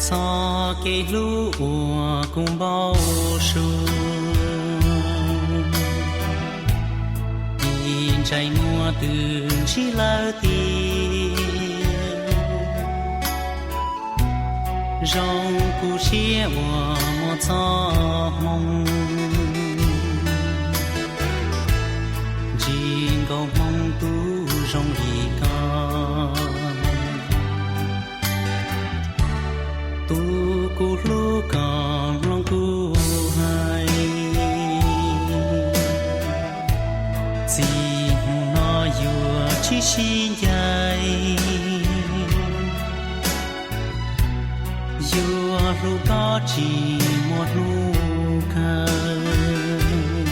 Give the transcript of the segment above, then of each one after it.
Txoj kev hlub uas kuv npau suav, ib ntsais muag twb ntsib lawm tiag. Zoo kuv siab uas muaj txoj hmoo, ntsis nkaus hmoo tub zoo li koj. Tus kuv hlub, koj mloog kuv hais, txij hmo no yuav tsis sib ncaim. Yuav hlub koj tsis muaj hnub kawg,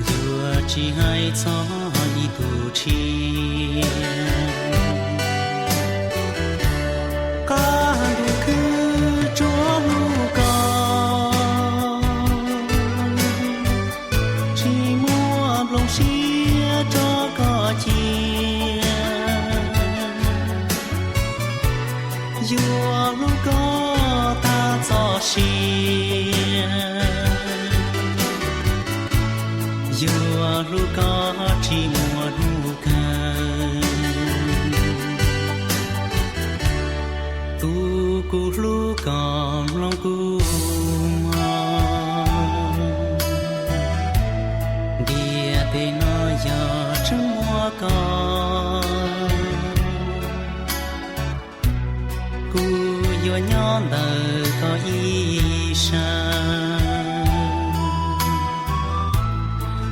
yuav tsis hais txog ib tug tshiab. Qab ntuj khwb tsuas hlub koj, tsis muaj nplooj siab rau koj cia. Yuav hlub koj tag txoj sia, yuav hlub koj tsis muaj hnub kawg. Tus kuv hlub, koj mloog kuv hais, ntiaj teb no yog tseem muaj koj, kuv yuav nyob ntawm koj ib sab,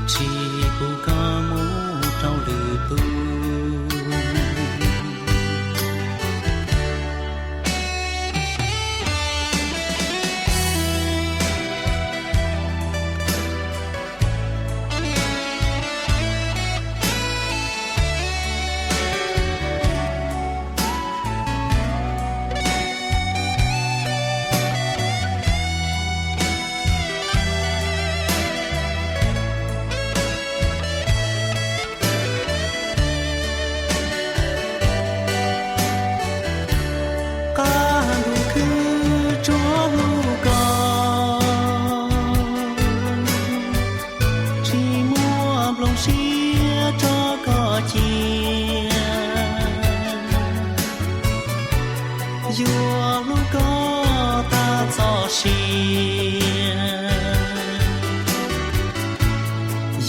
tsis pub koj mus rau lwm tus. Qab ntuj khwb tsuas hlub koj, tsis muaj nplooj siab rau koj cia. Yuav hlub koj tag txoj sia,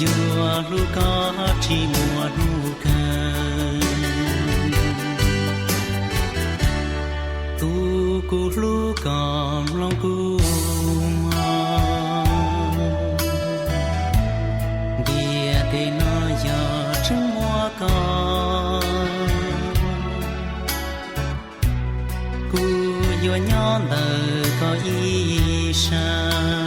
yuav hlub koj tsis muaj hnub kawg. Tus kuv hlub, koj mloog kuv hais, ntiaj teb no yog tseem muaj koj, kuv yuav nyob ntawm koj ib sab,